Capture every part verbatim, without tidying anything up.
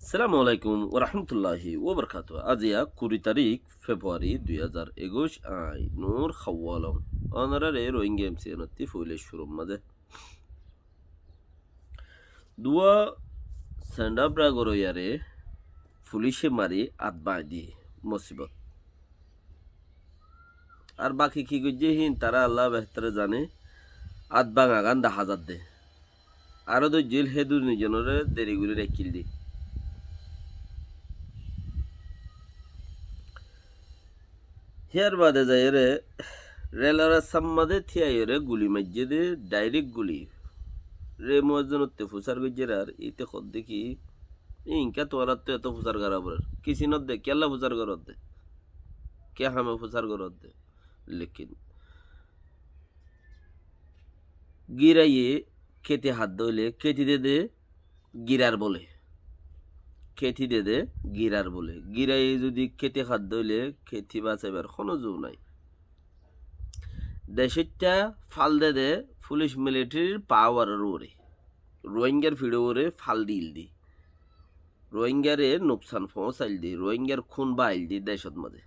Assalamu alaikum warahmatulláhi wabarakátuhu. Aziya kuri tarík Februari dui házar ekuic, añí Nur Hawalong. Ónoraré Rohingya M C N ottú foila cúrur mazé duwa sendabra goroiyaré fulice mari át báñgi diyé, musibot. Ar baki ki goijjé hín tará Allah behtore zane. Át báñga gán dahá zadde. Aró dóijjil hé dunizonoré deri gorí raikkíl dé. Híyar baade zaiyóre relor rasta mazé tíyaiyóre guli maijjé dé, dairek guli. Re muazzinotte fusár goijjé ar íte hoódde ki, íinka tuáñrattú eto fusár gorá forer. Ki sinódde, kiyólla fusár goródde? Ki hame fusár goródde? Lekin giraye kéti haddá óile kéti de dé girar bóle. Kéti de dé girar bóle. Giraye zodi kéti haddá óile kéti basaibar honó zu nái. Decóitta fal de dé fulic militarir pawaror uore. Rohingyar fiçor uore fal dil dé. Rohingyare nuksan foóñsail dé, Rohingyar kún báil dé decót mazé.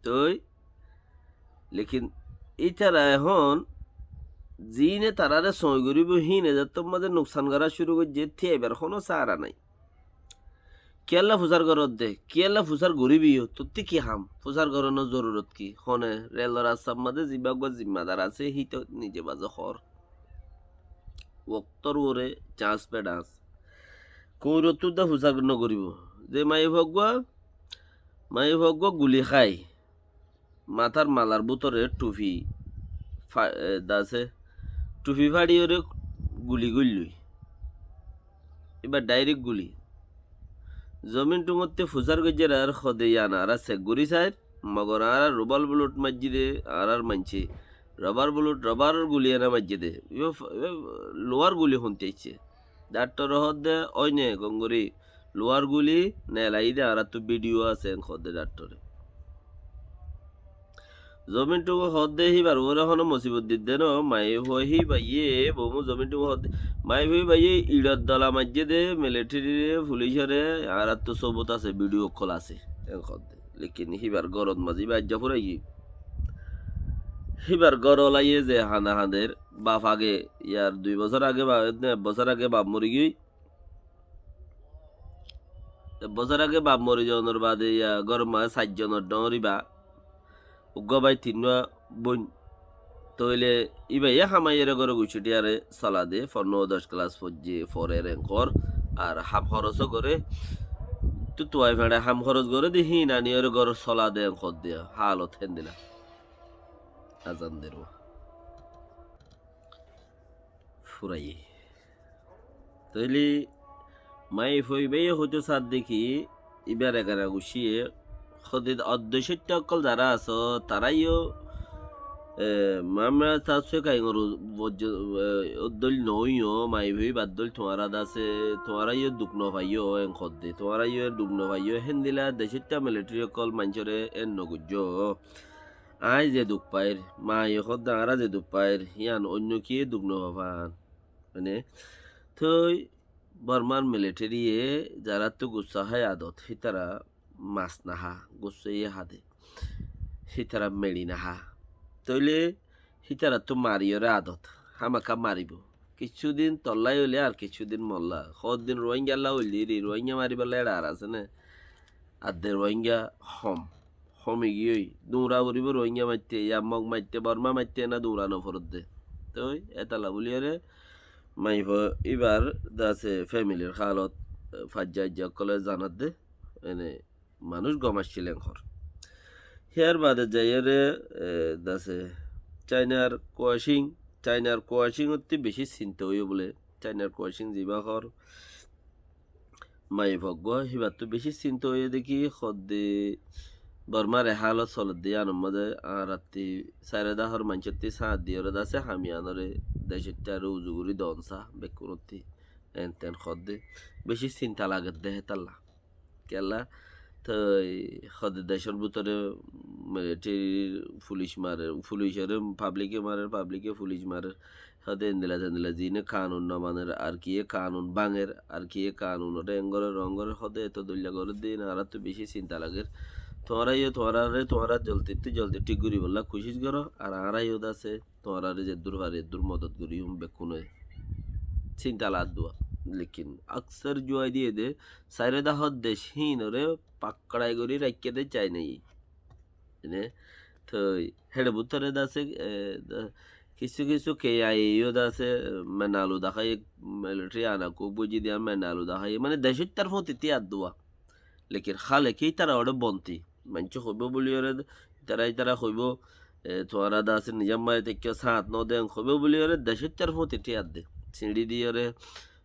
Toi, lekin ítara ehón ziíne taráre soói goríbou híine zettót mazé nuksan gorá cúru goijjé, tíyaibar honó saára nái. Kiyólla fusár goródde, kiyólla fusár goríbou, tottí ki ham, fusár gorónor zorurot ki? Hone, relor rastar mazé zibá uggúa zimmadar asé, híte nize bazé hoór. Woktór uore cañs bedhañs. Kuñirottú dé fusár nogoríbou. Ze maiyafua uggúa, maiyafua uggúa guli hái. Matár malar bútore thufi fa-, e, dase, thufi façiyóre guli goillói. Íba dairek guli. Zomin thúñottú fusár goijjé ar hoódde yían añára sek gorí sair, mogor añára rubal bullet maijjí dé, añárár maincé rubber bullet, rubber guli ena maijjé dé. Íba f-, íba luwar guli honté aiccé. Dhakthore hoódde, óine, gom gorí, luwar guli, nelaiyí dé, añáráttu bidiyó asé, en hoódde dhakthore. Zomin thúño hoódde híbar uore honó musibot didde no, maiyafua híbaye, boumú zomin thúño hoódde, maiyafua híbaye içor dola maijjé dé, militariré, fulicoré, añáráttu sobut asé, bidiyó ókkol asé, en hoódde. Lekin híbar górot mazé íba aijja furaiyé. Híbar gór olaiyé ze hañde hañder, baf age, yar dui bosór age ba, ne ek bosór age baf mori giyói. Ek bosór age baf mori zonor baade ya góror mazé sair zonor dhoóñr íba. Uggúa bái tinnúa bóin. Tóile íbaye hamaiyóre góror guccí thíyare sola de, fonno doc kelas foijjé, forer en hoór, ar ham horos ó goré, tuttuwai feñçe ham horos goré de híin aniyóre góror sola de en hoódde, haalot héndilla. Azan der uá. Furaiyé. Tóile maiyafua íbaye hoitó saádde ki, íbar egana gucíye, hoódde oddecóitta ókkol zará asó, taráyo, e, Muhammad Tasfik Aingor u-, bojjo-, e, uddóil noóiyo, maiyafua íbar dóil tuáñra dase, tuáñrayo duk nofaiyó, en hoódde, tuáñrayo duk nofaiyó, héndilla decóitta militari ókkol maincóre en nogoijjó. Aññí ze duk fair, maye hoódde añára ze duk fair, yían oinno kiyé duk nofafán. Mane, toi Bormar militariye zaráttu gussa hái adot, hítara mas nahá, gussa iye hade. Hítara meçi nahá. Tóile hítarattu mariyóre adot, hámaka maribóu. Kiccú din tollá óile ar kiccú din mollá. Hoddin Rohingyalla óilde eri, Rohingya maribálla eçe ar asé né? Adde Rohingya hom, homi giyói. Duñra foribóu Rohingya maitte, ya Mog maitte, Borma maitte, ena duñra noforedde. Toi, etalla buliyóre, maiyafua íbar dase femilir haalot, e, faijja aijja ókkole zanadde, ene manúic gom accíl en hoór. Híyar baade zaiyóre, e, dase Chainar Kuacing, Chainar Kuacing ottú bicí sinta óiye bóle, Chainar Kuacing zibá hoór, maiyafua uggúa híbattú bicí sinta óiye de ki hoódde Bormar e haalot soledde yíanor mazé añárattú sairó dahór maincóttu sáñt diyóre dase ham yíanoré decóttu aró uzu gorí doon sá bekkúnottú en ten hoódde. Bicí sinta lagedde hétalla. Kiyólla toi hoódde decór bútore militarir fulic marer, fulicoré pablike marer, pablike fulic marer. Hóde endilla tendilla zine kanun no maner, ar kiye kanun bánger, ar kiye kanunore en gorer, on gorer, hóde eto doilla gorer de añárattu beci sinta lager. Tuáñra yó tuáñrare tuáñra joldittú joldi thík goríbolla kucíc goró, ar añára yó de asé tuáñrare zeddúr fari eddúr modot goríyum bekkúne. Sinta laddúa. Lekin aksar juwai diye de, sairó dahór dec híinore pakkarai gorí raikké de Cainaiye. Ene, toi héçe bútore de asé, e, de, kissú kissú K I A yó de asé, menalu daháiye, military ana kub goijjé de menalu daháiye, mane decóittar fúti tíyar dúa. Lekin hále ki ítara óre bonti. Maincé hoibó buliyóre, ítara, ítara hoibó, e, tuáñra de asé nizam mari tekkó sát no den, hoibó buliyóre decóittar fúti tíyar de. Siñçi diyóre,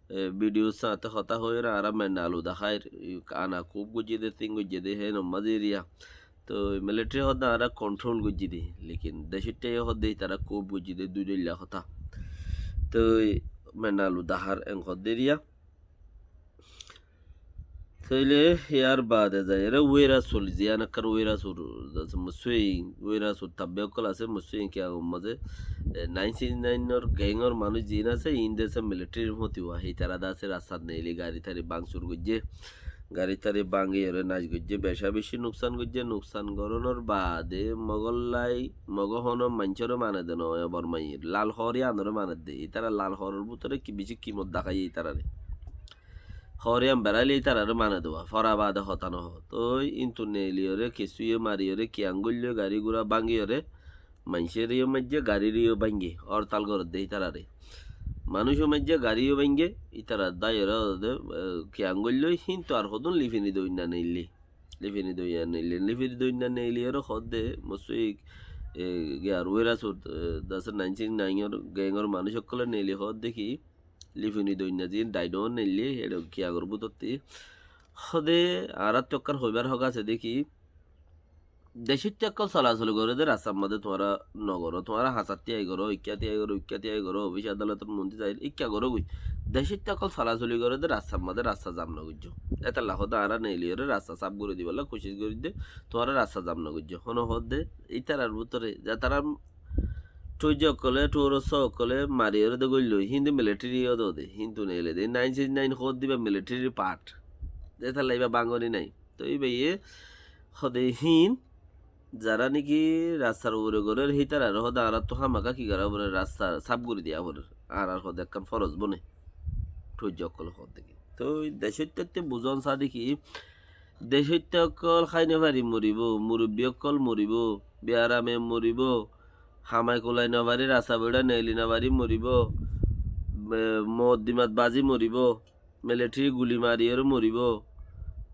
e, video sáñte hotá hoiyóre añára menalu daháir, i ana kub goijjé de, tin goijjé de, hé nommazi eriya. Toi military hoó de añára control goijjí de, lekin decóitta yó hoó de ítara kub goijjí de, dui doilla hotá. Toi menalu dahár en hoó de eriya. Tóile yar baade zaiyóre Wérasul, ziyán ekkán Wérasul, asé Musuin, Wérasul tabbe ókkol asé Musuin kiyangor mazé, e, nine six nine or gang or manúic ziín asé, iín de asé military r fúti wá, hítara de asé rastat neeli gari tari bángsur goijjé, gari tari bángiyóre nac goijjé, beca beci nuksan goijjé, nuksan gorónor baade Mogóllai, Mogó honó maincóre mane de noó, Bormaiyé, lal hoóri anoré mane de, ítara lal hoóror bútore ki beci kimot daháiye ítarare. Hoóri an beráile ítarare mane de wá, fora baade hotá nohó. Toi íntu neeliyóre, kissúye mariyóre, kiyang goillói, gari gura bángiyóre, maincóre yó maijjé, garire yó báinge, ortal gorédde ítarare. Manúic yó maijjé, gari yó báinge, ítarar dáiyore de, e, kiyang goillói, híntu ar hodún lifini doinna neillé. Lifini doinna neillé. Lifini doinna neillé ore hoódde, Musuik, e, giyar Wérasul, e, de asé nine six nine or gang or manúic ókkole neillé hoódde ki, lifini doinna ziín daidon neillé, héçe kiyangor bútotti. Hóde, añárattu ekkán hoibár hók asé de ki, decóitta ókkol solasoli goré de rastar mazé tuáñra nogoró, tuáñra hañsat tiyai goró, ikká tiyai goró, ikká tiyai goró, ofis adalotor mundi zair, ikká gorógoi. Decóitta ókkol solasoli goré de rastar mazé rasta zam nogoijjó. Étalla hoóde añára neeliyóre rasta saf gorí dibolla kucíc gorí de, tuáñra rasta zam nogoijjó. Honó hoódde, ítarar bútore, zetará thuijja ókkole, thurossa ókkole mariyóre de goillói, híntu military yó de, híntu neele de, nine six nine hoódde íba military part. Étalla íba bángori nái. Toi íbaye hóde híin, zará niki rastar uore gorér, hítarare hóde añárattu hámaka ki gorá forer, rasta saf gorí diya forer. Añárar hóde ekkán foros bone. Thuijja ókkole hoódde ki. Toi decóittatte buzón sá de ki, decóitta ókkol hái nofari moribó, murubbi ókkol moribó, biyarame moribó, hamai kulai nofari, rasta boiçá neeli nofari moribó, e, mukoddimát bazi moribó, military guli mariyóre moribó.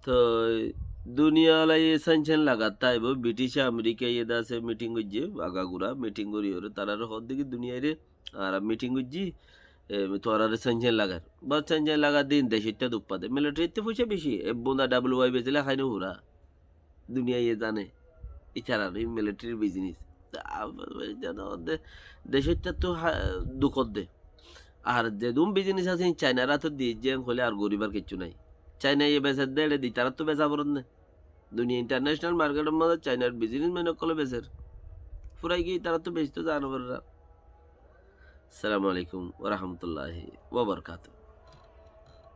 Toi duniyalaiye sanction lagat táibo, British America iye de asé meeting goijjé, agagura meeting goríyore tarare hoódde ki duniyaire añára meeting goijjí, e, tuáñrare sanction lagar. Bas sanction lagar de decóitta duk fade. Military tte foicá beci, e bunda W Y bezile hái nofura. Duniyaiye zane. Ítarar e military business. Decóittattu duk ódde. Ar zedún business asé, Chainar átot diyé, hoile ar goríbar kiccú nái. Chainaye beser de, éçe de ítarattú besa forer né. Duniya international market or mazé Chainar businessman ókkole beser. Furai giyé ítarattú beci to zana forer. Assalamu alaikum wa rahmatullahi wa barakatuhu.